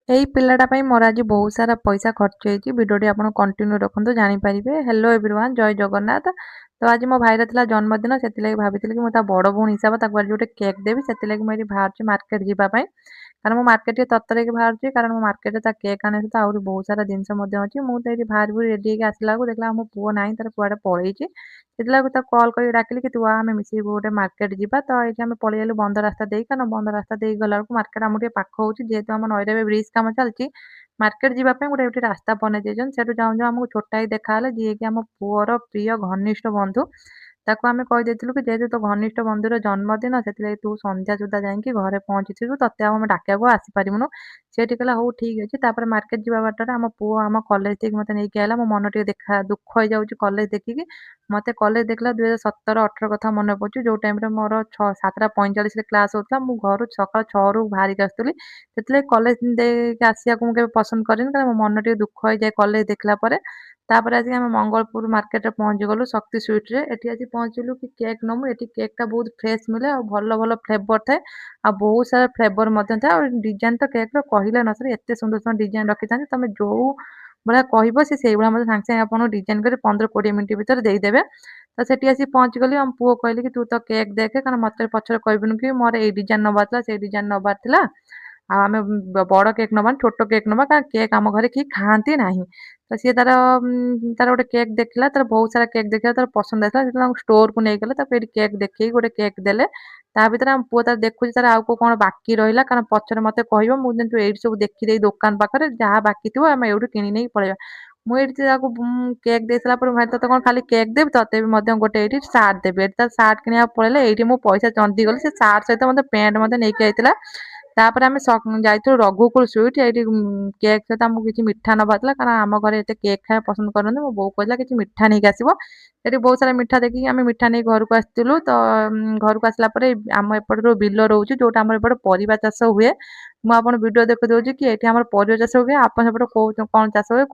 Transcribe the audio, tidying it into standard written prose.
ଏଇ ପିଲାଟା ପାଇଁ ମୋର ଆଜି ବହୁତ ସାରା ପଇସା ଖର୍ଚ୍ଚ ହେଇଛି। ଭିଡ଼ିଓଟି ଆପଣ କଣ୍ଟିନ୍ୟୁ ରଖନ୍ତୁ, ଜାଣିପାରିବେ। ହ୍ୟାଲୋ ଏଭ୍ରିୱାନ୍, ଜୟ ଜଗନ୍ନାଥ। ତ ଆଜି ମୋ ଭାଇର ଥିଲା ଜନ୍ମଦିନ, ସେଥିଲାଗି ଭାବିଥିଲି କି ମୁଁ ତା ବଡ଼ ଭଉଣୀ ହିସାବ ତାକୁ ଆଜି ଗୋଟେ କେକ୍ ଦେବି। ସେଥିଲାଗି ମୁଁ ଏଠି ବାହାରୁଛି ମାର୍କେଟ ଯିବା ପାଇଁ, କାରଣ ମୁଁ ମାର୍କେଟ ଟିକେ ତରତର ହେଇକି ବାହାରୁଛି, କାରଣ ମୁଁ ମାର୍କେଟରେ ତା କେକ୍ ଆଣିବା ସହିତ ଆହୁରି ବହୁତ ସାରା ଜିନିଷ ମଧ୍ୟ ଅଛି। ମୁଁ ତ ଏଇଠି ବାହାରି ବୁହୁରି ରେଡ଼ି ହେଇକି ଆସିଲା ବେଳକୁ ଦେଖିଲା ମୋ ପୁଅ ନାହିଁ, ତାର କୁଆଡ଼େ ପଳେଇଛି। ସେଥିଲାଗି ତାକୁ କଲ୍ କରିକି ଡାକିଲି କି ତୁ ଆ, ଆମେ ମିଶିକି ଗୋଟେ ମାର୍କେଟ ଯିବା। ତ ଏଇଠି ଆମେ ପଳେଇ ଆଇଲୁ ବନ୍ଧ ରାସ୍ତା ଦେଇ, କାରଣ ବନ୍ଧ ରାସ୍ତା ଦେଇ ଗଲା ବେଳକୁ ମାର୍କେଟ ଆମକୁ ଟିକେ ପାଖ ହେଉଛି। ଯେହେତୁ ଆମ ନଈରେ ଏବେ ବ୍ରିଜ୍ କାମ ଚାଲିଛି, ମାର୍କେଟ ଯିବା ପାଇଁ ଗୋଟେ ଏଠି ରାସ୍ତା ବନେଇ ଦେଇଛନ୍ତି। ସେଠୁ ଯାଉଁ ଯାଉଁ ଆମକୁ ଛୋଟା ହେଇ ଦେଖାହେଲେ, ଯିଏକି ଆମ ପୁଅର ପ୍ରିୟ ଘନିଷ୍ଠ ବନ୍ଧୁ। ତାକୁ ଆମେ କହିଦେଇଥିଲୁ କି ଯେହେତୁ ତୋ ଘନିଷ୍ଠ ବନ୍ଧୁର ଜନ୍ମଦିନ, ସେଥିଲାଗି ତୁ ସନ୍ଧ୍ୟା ସୁଦ୍ଧା ଯାଇକି ଘରେ ପହଞ୍ଚିଥିବୁ, ତତେ ଆଉ ଆମେ ଡାକିବାକୁ ଆସିପାରିବୁନୁ। ସେ ଏଠି କହିଲା, ହଉ ଠିକ୍ ଅଛି। ତାପରେ ମାର୍କେଟ ଯିବା ବାଟରେ ଆମ ପୁଅ ଆମ କଲେଜ ଦେଇକି ମୋତେ ନେଇକି ଆଇଲା। ମୋ ମନ ଟିକେ ଦେଖା ଦୁଃଖ ହେଇଯାଉଛି କଲେଜ ଦେଖିକି। ମୋତେ କଲେଜ ଦେଖିଲା 2017-18 କଥା ମନେ ପଡ଼ୁଛି, ଯେଉଁ ଟାଇମ୍ରେ ମୋର 7:45ରେ କ୍ଲାସ୍ ହେଉଥିଲା। ମୁଁ ଘରୁ ସକାଳ 6ରୁ ବାହାରିକି ଆସୁଥିଲି। ସେଥିଲାଗି କଲେଜ ଦେଇକି ଆସିବାକୁ ମୁଁ କେବେ ପସନ୍ଦ କରେନି, କାରଣ ମୋ ମନ ଟିକେ ଦୁଃଖ ହେଇଯାଏ କଲେଜ ଦେଖିଲା ପରେ। ତାପରେ ଆସିକି ଆମେ ମଙ୍ଗଳପୁର ମାର୍କେଟରେ ପହଞ୍ଚିଗଲୁ, ଶକ୍ତି ସୁଇଟ୍ରେ। ଏଠି ଆସି ପହଞ୍ଚିଲୁ କି କେକ୍ ନେବୁ। ଏଠି କେକ୍ଟା ବହୁତ ଫ୍ରେଶ୍ ମିଳେ ଆଉ ଭଲ ଭଲ ଫ୍ଲେଭର୍ ଥାଏ, ଆଉ ବହୁତ ସାରା ଫ୍ଲେଭର୍ ମଧ୍ୟ ଥାଏ। ଆଉ ଡିଜାଇନ୍ ତ କେକ୍ର କହିଲେ ନ ସରେ, ଏତେ ସୁନ୍ଦର ସୁନ୍ଦର ଡିଜାଇନ୍ ରଖିଥାନ୍ତି। ତୁମେ ଯେଉଁ ଭଳିଆ କହିବ, ସେ ସେଇଭଳିଆ ମଧ୍ୟ ସାଙ୍ଗେ ସାଙ୍ଗେ ଆପଣଙ୍କୁ ଡିଜାଇନ୍ କରି 15-20 ମିନିଟ୍ ଭିତରେ ଦେଇଦେବେ। ତ ସେଠି ଆସି ପହଞ୍ଚିଗଲି। ଆମ ପୁଅ କହିଲି କି ତୁ ତ କେକ୍ ଦେଖେ, କାରଣ ମୋତେ ପଛରେ କହିବୁନି କି ମୋର ଏଇ ଡିଜାଇନ୍ ନେବାର ଥିଲା, ସେଇ ଡିଜାଇନ୍ ନେବାର ଥିଲା, ଆଉ ଆମେ ବଡ଼ କେକ୍ ନେବାନି, ଛୋଟ କେକ୍ ନେବା, କାରଣ କେକ୍ ଆମ ଘରେ କେହି ଖାଆନ୍ତି ନାହିଁ। ତ ସିଏ ତାର ଗୋଟେ କେକ୍ ଦେଖିଲା, ତାର ବହୁତ ସାରା କେକ୍ ଦେଖିଲା, ତାର ପସନ୍ଦ ଆସିଲା। ସେତେବେଳେ ତାଙ୍କୁ ଷ୍ଟୋରକୁ ନେଇଗଲେ, ତାକୁ ଏଇଠି କେକ୍ ଦେଖେଇକି ଗୋଟେ କେକ୍ ଦେଲେ। ତା ଭିତରେ ଆମ ପୁଅ ତାର ଦେଖୁଛି ତାର ଆଉ କୋଉ କ'ଣ ବାକି ରହିଲା, କାରଣ ପଛରେ ମୋତେ କହିବ, ମୁଁ କିନ୍ତୁ ଏଇଠି ସବୁ ଦେଖିଦେଇ ଦୋକାନ ପାଖରେ ଯାହା ବାକି ଥିବ ଆମେ ଏଇଠୁ କିଣି ନେଇକି ପଳେଇବା। ମୁଁ ଏଇଠି ତାକୁ କେକ୍ ଦେଇ ସାରିଲା ପରେ, ଭାଇ, ତୋତେ କ'ଣ ଖାଲି କେକ୍ ଦେବି? ତତେ ବି ମଧ୍ୟ ଗୋଟେ ଏଇଠି ସାର୍ଟ ଦେବି। ଏଠି ତାର ସାର୍ଟ କିଣିବାକୁ ପଳେଇଲେ। ଏଇଠି ମୁଁ ପଇସା ଚନ୍ଦିଗଲି। ସେ ସାର୍ଟ ସହିତ ମୋତେ ପ୍ୟାଣ୍ଟ ମଧ୍ୟ ନେଇକି ଯାଇଥିଲା। ତାପରେ ଆମେ ଯାଇଥିଲୁ ରଘୁକୁଳ ସୁଇଟ୍। ଏଇଠି କେକ୍ ସହିତ ଆମକୁ କିଛି ମିଠା ନେବାର ଥିଲା, କାରଣ ଆମ ଘରେ ଏତେ କେକ୍ ଖାଇବା ପସନ୍ଦ କରନ୍ତି। ମୋ ବୋଉ କହିଲା କିଛି ମିଠା ନେଇକି ଆସିବ। ସେଠି ବହୁତ ସାରା ମିଠା ଦେଖିକି ଆମେ ମିଠା ନେଇ ଘରକୁ ଆସିଥିଲୁ। ତ ଘରକୁ ଆସିଲା ପରେ ଆମ ଏପଟରୁ ବିଲ ରହୁଛି, ଯେଉଁଟା ଆମର ଏପଟେ ପରିବା ଚାଷ ହୁଏ। ମୁଁ ଆପଣ ଭିଡ଼ିଓ ଦେଖି ଦେଉଛି କି ଏଠି ଆମର ପରିବା ଚାଷ ହୁଏ। ଆପଣ ସେପଟେ କେଉଁ କ'ଣ ଚାଷ ହୁଏ?